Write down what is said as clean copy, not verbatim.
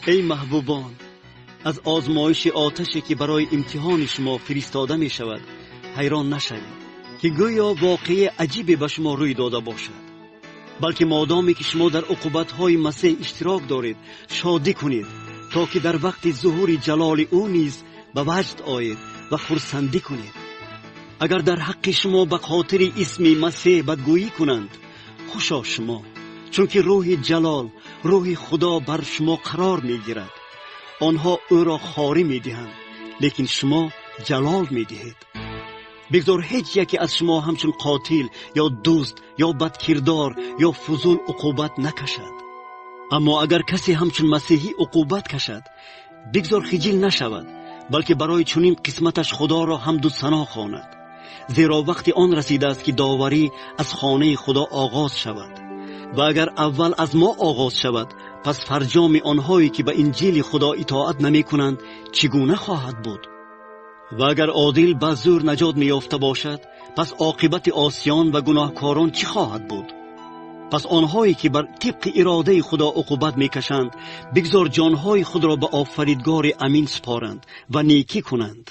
Эй маҳбубон, аз озмоиши оташе, ки барои имтиҳони шумо фиристода мешавад, ҳайрон нашавед, ки гӯё воқеаи аҷибе ба шумо рӯй дода бошад, балки модоме ки шумо дар уқубатҳои Масеҳ иштирок доред, шодӣ кунед, то ки дар вақти зуҳури ҷалоли ӯ низ ба ваҷд оед ва хурсандӣ кунед. Агар дар ҳаққи шумо ба хотири исми Масеҳ бадгӯӣ кунанд, хушо шумо, чунки рӯҳи ҷалол, рӯҳи Худо бар шумо қарор мегирад. Онҳо ӯро хорӣ медиҳанд, лекин шумо ҷалол медиҳед. Бигзор ҳеҷ яке аз шумо ҳамчун қотил ё дузд ё бадкирдор ё фузул уқубат накашад. Аммо агар касе ҳамчун масеҳӣ уқубат кашад, бигзор хиҷил нашавад, балки барои чунин қисматаш Худоро ҳамду сано хонад. Зеро вақти он расидааст, ки доварӣ аз хонаи Худо оғоз шавад. Ва агар аввал аз мо оғоз шавад, пас фарҷоми онҳое, ки ба инҷили Худо итоат намекунанд, чӣ гуна хоҳад буд? Ва агар одил ба зӯр наҷот меёфта бошад, пас оқибати осиён ва гуноҳкорон чӣ хоҳад буд? Пас онҳое, ки бар тибқи иродаи Худо уқубат мекашанд, бигзор ҷонҳои худро ба Офаридгори амин супоранд ва некӣ кунанд.